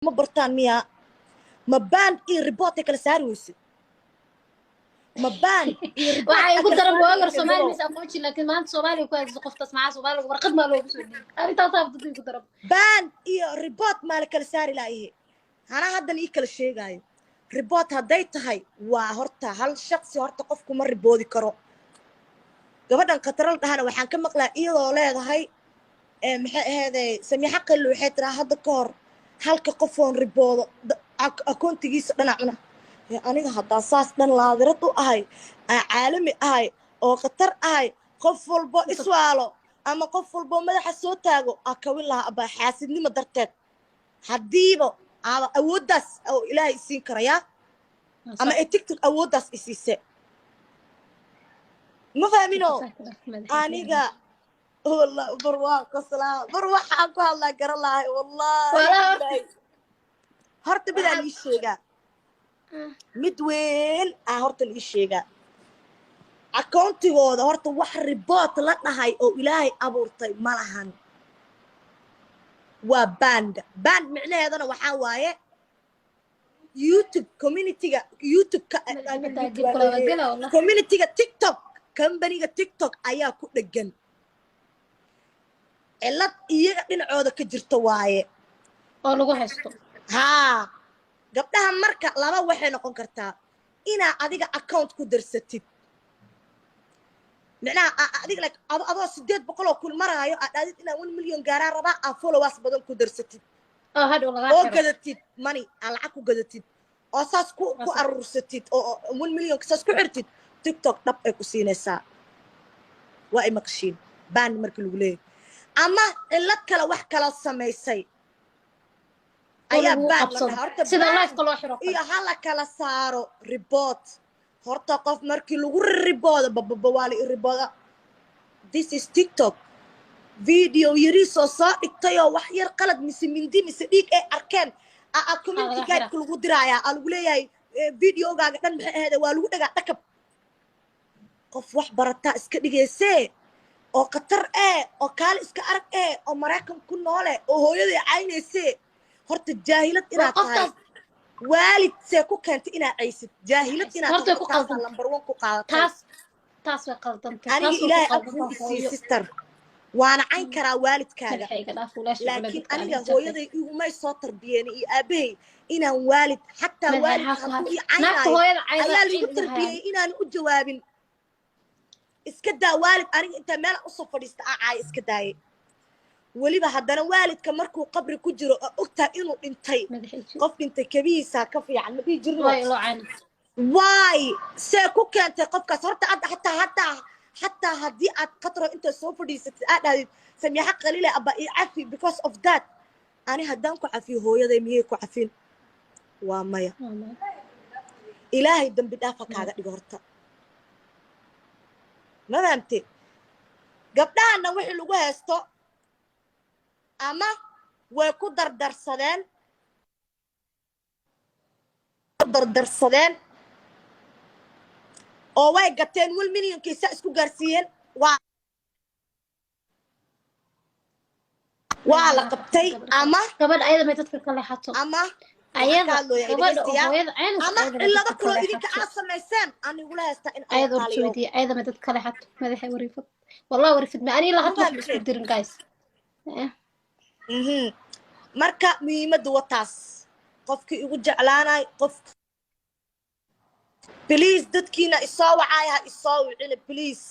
Ma bartaan miyaa? Ma ban iyo report ay kala saari weyse? Ma ban iyo report Waxaa aa igu kala daran saari waagar weyse? Soomaali Gabadhow. Mis aqoon jirin, laakiin maanta Soomaaliga ku haysto qoftaas maxaa Soomaaliga warqad maa loogu soo dhiibay? Arrintaasaa dadka igu daran. Ban iyo report maa la kala saari laayahe? Hana haddan ii kala sheegaayo. Report hadday tahay, waa horta hal shaqsi. Horta qofku ma reporti karo. Gabadhan Khataral dhahana waxaan ka maqlaa iyadoo leedahay, maxay aheeday, Samiixa Qalli waxay tiraa hadda ka hor, halka qofoon reporto accountigiisa dhana cuna. Aniga haddaa saas dhan laadirad u ahay, aan caalami ahay oo khatar ahay, qof walbo iswaalo ama qof walbo madaxa soo taago aa kawin lahaa abaa, xaasidnimo darteed. Haddiiba aaba awooddaas oo Ilaahay isiin karayaa ama ay TikTok awooddaas isiise, ma fahmino aniga. Wallah, bar waa qoslaa, bar waxaan ku hadlaa garan lahay, wallahi. Walaa. Billahi. Horta midaan ii sheegaa, mid weyn ah horta la ii sheegaa: accountigooda horta wax report la dhahay oo Ilaahay abuurtay ma lahan. Waa banned. Banned micnaheedana waxaa waaye YouTube communityga, YouTube-ka, communityga TikTok, companyga TikTok ayaa ku dhegan. Cillad iyaga dhinacooda ka jirta waaye. Oo lagu haysto. Haa, gabdhaha marka laba waxay noqon kartaa: inaa adiga account ku darsatid, micnaha adiga like adoo 800,000 maraayo aad adid inaa 1 million gaaraa rabaa, aa followers badan ku darsatid oo hadhow lagaa oo xiro. Gadatid money, aa lacag ku gadatid oo saas ku aruursatid oo 1 million saas ku xirtid, TikTok dhab ay ku siinaysaa. Waa ay maqashiin ban marka lagu leeyahay, ama cillad kale, wax kala samaysay oo ayaa lagu ban la qabsado. dhahaa horta. Sida Ban liveka loo xiro kale. Iyo ha la kala saaro report. Horta qof markii lagu reporto, bababa waa la reporta. This is TikTok. Video yariisoo soo dhigtayoo wax yar qalad mise mindi mise dhiig ay arkeen a community laga xiraa. guide-ka lagu diraayaa, aa lagu leeyahay, videogaaga dhan maxay ahayd, waa lagu dhagaa dhakab. Qof wax barataa iska dhigaysee oo khatar ee oo kaali iska arag ee oo Maraykan ku noole oo hooyaday caynaysee, horta jaahilad inaad tahay. Qofkaas Waalid see ku keentay inaad caysid? Jaahilad inaad Horta way ku tahay, taasaa qaldantay. number one ku qaadatay. Taas way qaldantay. Aniga Taas way ku Ilaahay afuu qaldantaa, isii hooyo. Sister, waana cayn karaa waalidkaaga. Madaxayga dhaaf, walaasha. Laakiin aniga hooyaday igumay soo tarbiyeen iyo aabahay inaan waalid xataa waalidka hadduu ii Naagta caynaayo hooyada cayda ayaa liigu ciid igu hayaan. tarbiyey inaan u jawaabin. Iska daa waalid, aniga intaa meel usoo fadhiista aa caaya iska daaye. Weliba haddana waalidka markuu qabri ku jiro oo ogtahay inuu dhintay, Madaxayga. qof dhintay kabihiisaa ka fiican, ma dhihi jirno? Way loo cayna. Waay, see ku keentay qofkaas horta? Adda xataa haddii aad qatro intaad soo fadhiisatid aad dhahdid, "Samiixa Qalile, abba ii cafi because of that," ani haddaan ku cafiyo, hooyaday miyay ku cafin? Waa maya. Ilaahay dambi dhaafa kaaga dhigo. Horta ma fahamte? Gabdhahana wixii lagu haysto ama way ku dardarsadeen oo way gateen 1 millionkii saa isku gaarsiiyeen, waa la qabtay ama Gabadha ayada may dadka ka leexato. Ama Ayada waxaan ka hadlooyaa, gabadha oo dhegeystayaal, hooyada caynaysa ama ayada may cillado dadka ka kaloo idinka leexato. aad samayseen anigula haystaa in Ayada alla horta qaaliyo. Weydiiya, ayada may dadka ka leexato. Madaxay wariifad, wallahi wariifad ma aniga la hadlo, waxba isku dirin, guys. Marka muhiimadda wataas. Qofkii igu jeclaanay, qof please, dadkiina isoo wacaaya ha isoo wicina, please.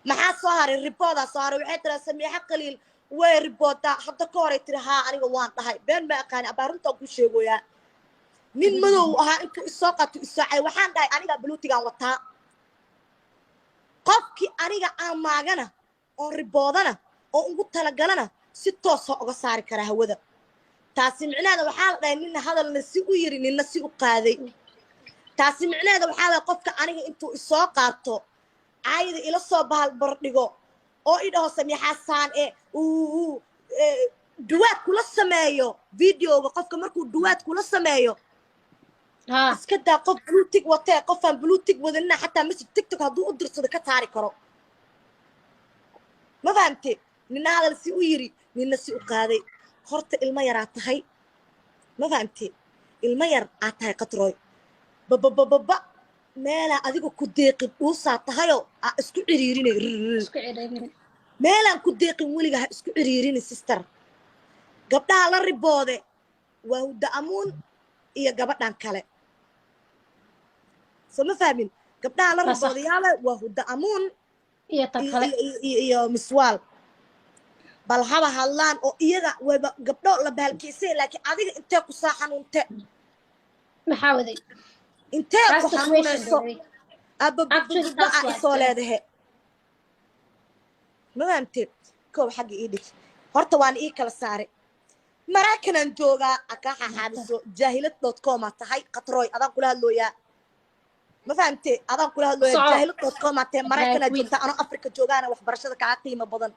Maxaa soo haray? Reportaa soo haray. Waxay tiraa Samiixa Qaliil way reportaa. Hadda ka horay tiri, haa, aniga waan dhahay, been ma aqaani abaa, runtaan ku sheegoyaa. Nin madow ahaa intuu isoo qato isoocay, waxaan dhahay aniga bluetigaan wataa, qofkii aniga aan maagana oon reportana oo ugu talagalana si toosa uga saari karaa hawada. Taasi micnaheeda waxaa la dhahay, nina hadalna si u yiri, nina si u qaaday. Taasi micnaheeda waxaa la qofka aniga intuu isoo qaato caayada ila soo bahal bardhigo oo i dhaho Samiixasaan ee uu duwaad kula sameeyo videoga, qofka markuu duwaad kula sameeyo, iska daa qof blue tick watee, qofaan blue tick wadanina xataa message TikTok hadduu u dirsado ka saari karo. Ma fahamte? Nina hadal si u yiri, nina si u qaaday. Horta ilmo yaraa tahay. Ma fahamti? Ilmo yar aad tahay, Qatrooy. Bababababa, meelaa adiga ku deeqin dhuusaa tahayoo aa isku ciriirinay. Isku ciriirin. Meelaan ku deeqin weliga ha isku ciriirini, sister. Gabdhaha la riboode waa Hudda Amuun iyo gabadhan kale. Soo ma fahmin? Gabdhaha la Waa sax. riboodayaale waa Hudda Amuun iyo tan iyo kale. iyo Miswaal. Bal haba hadlaan oo iyaga wayba gabdho la bahalkiisay, laakiin adiga intee ku saa xanuunte? Maxaa waday? Intee ku That's the question. xanuunayso? Baby. Actually, Abababa taas waa isoo leedahe. Ma fahamteed? Koow, xagga ii dhig horta, waan ii kala saaray. Maraykanaan joogaa, akaa xaxaabiso. Jaahilad.com aa tahay, Qatrooy. Adaan kula hadlooyaa, ma fahamte? Adaan kula hadlooyaa. Soco. Jaahilad.com aa tahay. Maraykanaa Queen. joogtaa, anoo Afrika joogaana waxbarashada kaa qiimo badan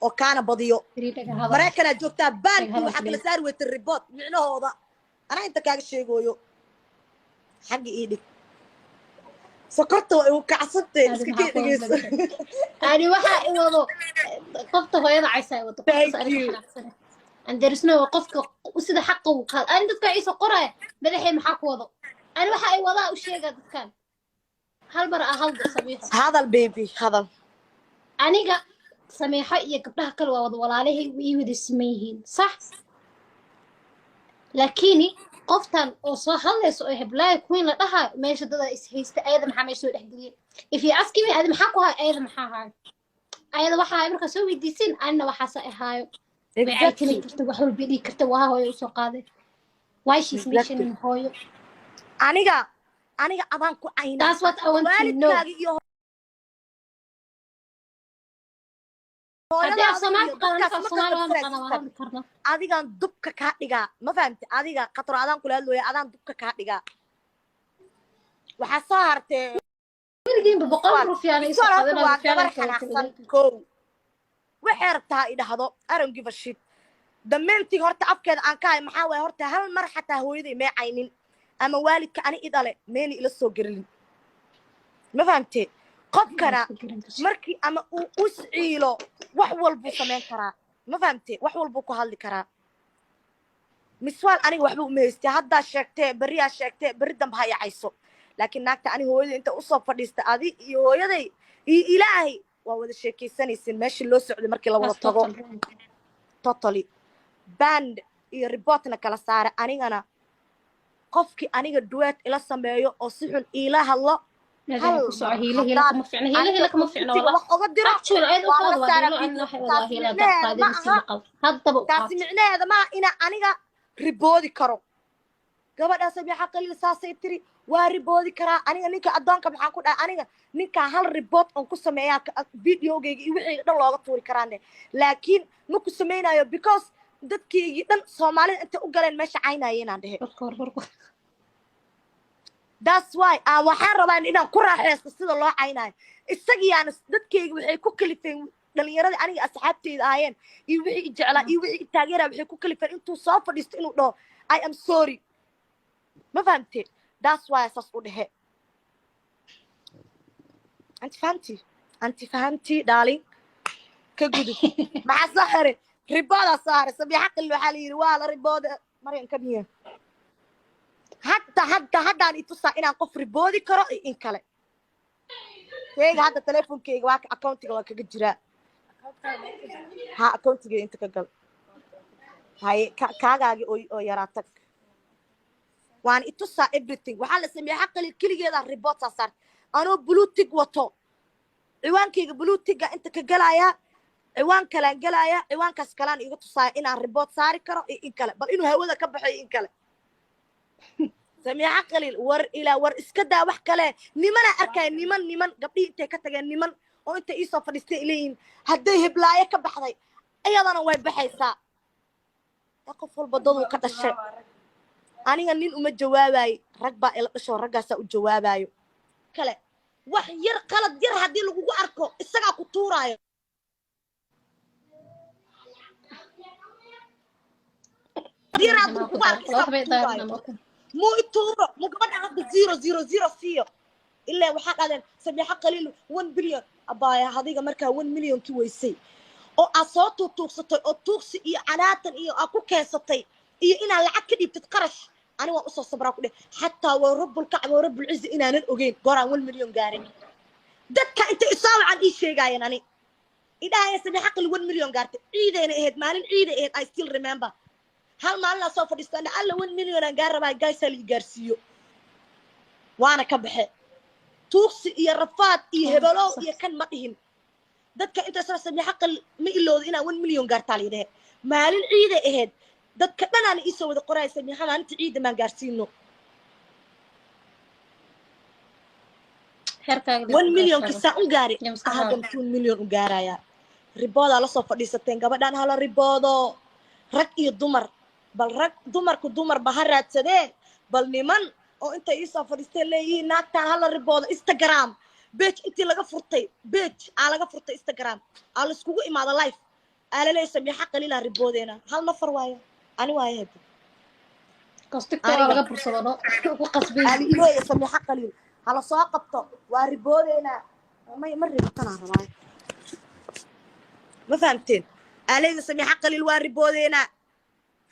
oo kaana badiyo. Dhaga hadal. Maraykanaa joogtaa baankii. Hadal, Waxaa kala please. saari weytay report micnahooda. Anaa inta kaaga sheegooyo, xagga ii dhig. Sokorta waa igu kacsantee. Adi Iska maxaa kee ku dhegeyso. Ani waxaa i wado qofta hooyada caysa i wado qoftaas. Thank Aniga you. xanaaqsane, and there is no qofka sida xaqa uu qaad. Ani dadka iisoo qoraya madaxay maxaa ku wado? Ani waxa ay wadaa u sheegaa dadkan. Hal mar ah hadal, Samiixo. Hadal, baby, hadal. Aniga Samiixo iyo gabdhaha kale waa wada walaalahay, way ii wada siman yihiin, sax? Laakiini qoftan oo soo hadlayso oo Heblaaya Queen la dhahayo, meesha dada is haysta, ayada maxaa meesha soo dhexgeliyay? If you ask me, adi maxaa ku hayo? Ayada maxaa hayo? Ayada waxa ay markaa soo weydiisin, anina waxaasa ahaayo. Way caytami karta, wax walba dhigi karta. Waa hooyo usoo qaaday. Why she's mentioning hooyo? Aniga adaan ku caynaa. That's what I want to know. Waalidkaaga iyo Haddii af hooyadaada Soomaali iyo taqaano, dadkaas af ma Soomaali waa ka naqaana, waa sister. hadli karnaa. Adigaan dubka kaa dhigaa, ma fahamti? Adiga, Qatro, adaan kula hadlooya. Adaan dubka kaa dhigaa. Waxaa soo hartee Weligiinba 100 rufyaan isoo Miswaal. Horta qadanaa. waa Rufyaan gabar kala xanaaqsan. tegay. Kow, waxay rabtaa i dhahdo, I don't give a shit. The main thing horta afkeeda aan ka hay maxaa waaye? Horta hal mar xataa hooyaday mee caynin ama waalidka ani i dhale meena ila soo gelin, ma fahamtee? Qofkana markii ama uu usciilo, wax walbuu samayn karaa, ma fahamtee? Wax walbuu ku hadli karaa. Miswaal aniga waxba uma haystee. Haddaa sheegtee, berriyaa sheegtee, berri dambe ha yacayso. Laakiin naagta ani hooyaday inta usoo fadhiista, adi iyo hooyaday iyo Ilaahay waa wada sheekaysanaysin meeshii loo socday markii la wada tago. Totally band iyo reportna kala saara. Anigana qofkii aniga duet ila sameeyo oo si xun iila hadlo, hal ku soco. Hiila, hiila kama fiicno. Hiila, hiila kama fiicno. aniga Wallah. wax oga diro Actually, ayada waa u laga waa saaraa hiilo. video. Anna waxay wadaa Taasi hiila micnaheeda dad ma qaadin si aha. maqal haddaba u Taasi qaat. micnaheeda maaha inaa aniga riboodi karo. Gabadhaa Samiixa Qaliil saasay tiri, waa riboodi karaa. Aniga ninka addoonka maxaan ku dhahay? Aniga ninkaa hal report on ku sameeyaa videogayga iyo wixii dhan looga tuuri karaane, laakiin ma ku samaynayo because dadkaygii dhan Soomaalida intay u galeen meesha caynaya inaan dhehe. Warka war warka. That's why aan waxaan rabaa inaan ku raaxeysto sida loo caynayo isagiyaana. Dadkayga waxay ku kalifeen, dhalinyaradii aniga asxaabteyda ahaayeen iyo wixii i jeclaa iyo wixii i taageeraa, waxay ku kalifeen intuu soo fadhiisto inuu dhaho, "I am sorry." Ma fahamte? That's why saas u dhehe. Anti fahamti, anti fahamti, darling. Ka gudub. Maxaa soo xiray? Riboodaa soo haray. Sabiixa Qil waxaa la yidhi waa la ribooda. Maryan, come here. Hadda hadda haddaan i tusaa inaan qof riboodi karo iyo in kale. Keyga hadda teleefonkeyga waa accountiga waa kaga jiraa. Ha, accountiga inta ka gal. Haye, kaagaagi oo yaraa tag. Waan i tusaa everything. Waxaa la sameeyey xaqali keligeedaa report saa saartay anoo blue tick wato. Ciwaankayga blue tick-ga inta ka gelayaa, ciwaan kalaan gelayaa, ciwaankaas kalaan iga tusaaya inaan report saari karo iyo in kale. Bal inuu hawada ka baxo iyo in kale. Samiixa Qaliil, war ilaa war iska daa. Wax kale nimanaa arkaya, niman niman gabdhihii intay ka tageen, niman oo intay iisoo fadhiistay leeyihiin, hadday heblaayo ka baxday iyadana way baxaysaa. Qof walba daduu ka dhashay. Aniga nin uma jawaabayo, rag baa ila dhasho, raggaasaa u jawaabayo. Kale wax yar, qalad yar haddii lagugu arko, isagaa ku tuuraayo. Yar hadduu kugu arko, isagaa ku tuuraayo. Muu i tuuro, muu gabadha hadda 000 siiyo. Ilaa waxaa dhahdeen Samiixo Qaliil 1 billion. Abaaya, adiga markaa 1 millionkii weysay oo aad soo tuugtuugsatay oo tuugsi iyo canaatan iyo aad ku keensatay. Iyo inaad lacag ka dhiibtid qarash, ani waan usoo sabraa ku dheh. Xataa waa rabbulkacba wa rabbulcizi inaanan ogeyn gooraan 1 million gaarin. Dadka inta isoo wacan ii sheegaayeen, ani idhahaya Samiixa Qali 1 million gaartay. Ciidayna ahayd, maalin ciiday ahayd. I still remember, hal maalinaa soo fadhiisto ana alla 1 million aan gaar rabaa, gaysaa la ii gaarsiiyo, waana ka baxe. Tuugsi iyo rafaad iyo hebelow iyo kan ma dhihin. Dadka inta soo Samiixa Qali ma ilowda inaan 1 million gaartaa la yidhahe. Maalin ciiday ahayd, dadka dhanaana iisoo wada qoraya, Samiixa maalinta ciidda maan gaarsiino. Xeerkaaga. 1 millionki saa u gaari. Ya maskaxdaada. Haddan 2 million u gaarayaa. Riboodaa lasoo fadhiisateen, gabadhan hala riboodo, rag iyo dumar. Bal rag dumarku dumarba ha raadsadeen, bal niman oo intay iisoo fadhiisteen leeyihiin naagtaan hala riboodo. Instagram page intii laga furtay, page aa laga furtay Instagram, aa laiskugu imaado live, aa laleeyahay Samiixa Qaliilaa riboodeena. Hal nafar waayo, ani waayo hadi. Kostigta laga bursado no ku qasbay. Alileeya Samiixa Qaliil hala soo qabto, waa riboodeynaa. May ma ribotanaa rabaayo, ma fahamteen? Aaleyda Samiixa Qaliil waa riboodeynaa.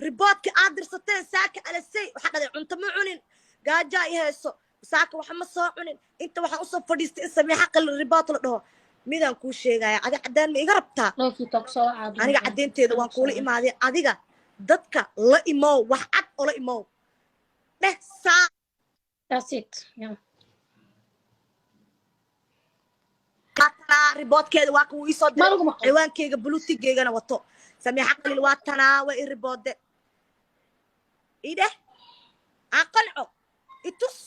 Riboodka aad dirsateen saaka alasey waxaa dhaday cunto ma cunin, gaajaa i hayso saaka, waxa ma soo cunin. Inta waxaan usoo fadhiistay in Samiixa Qaliil ribood la dhaho. Midaan kuu sheegaya, adi caddaan ma iga rabtaa? Aniga caddeynteeda waan kuula imaaday. Adiga dadka la imow, wax cad ola imow dheh saa. That's it. Yeah. Tanaa riboodkeeda waa kuwa iisoo diray. Maluguma qabo. Ciwaankeyga buluutigeygana wato, Samiixa Qaliil waa tanaa, waa i riboode idheh, aan qanco itus.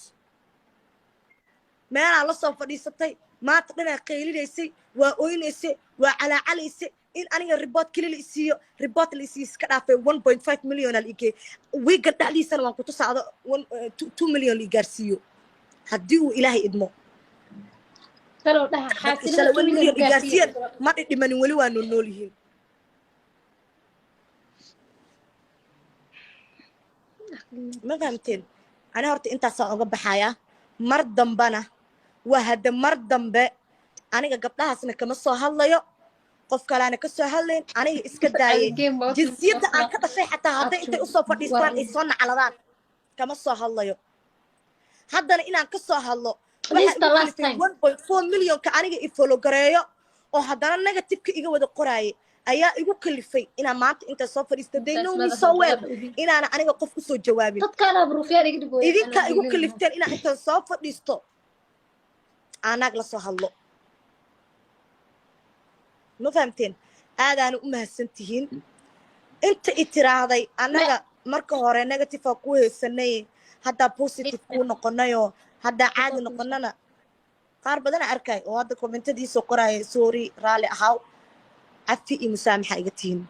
Meelaa la soo fadhiisatay maanta dhanaa qaylinaysay, waa oynaysay, waa calaacalaysay in aniga ribood keli la isiiyo. Ribood la isiiyo iska dhaafay, 1.5 million aa la igeeyey. Wiigan dhexdiisana waan ku tusaado 2 million la i gaarsiiyo haddii uu Ilaahay idmo. Talow dhaha dadka shalay 1 million i gaarsiiyeen ma dhidhimanin, weli waa nool nool yihiin. Ma fahamteen? Ani horta intaasaan oga baxayaa. Mar dambana waa hadda, mar dambe aniga gabdhahaasna kama soo hadlayo, qof kaleana ka soo hadlayn. Aniga iska daayay jinsiyadda aan ka dhashay, xataa hadday intay usoo fadhiistaan ay soo nacladaan kama soo hadlayo. Haddana inaan ka soo hadlo This is the last time. 1.4 millionka aniga i follow gareeyo oo haddana negativeka iga wada qoraayay ayaa igu kalifay inaan maanta inta soo fadhiisto. They know me so well inaana aniga qof usoo jawaabin. Dadkaana ruufyaan iga dhigooya. Idinkaa igu kalifteen inaan intaan soo fadhiisto aanaag la soo hadlo. Ma fahamteen? Aadaana u mahadsan tihiin inta i tiraahday annaga marka hore negative aa ku haysanay, haddaa positive kuu noqonayoo haddaa caadi noqonana. Qaar badana arkay oo hadda commentadiisoo qoraaya, sorry, raalli ahaw, cafi iyo musaamaxa iga tihiin.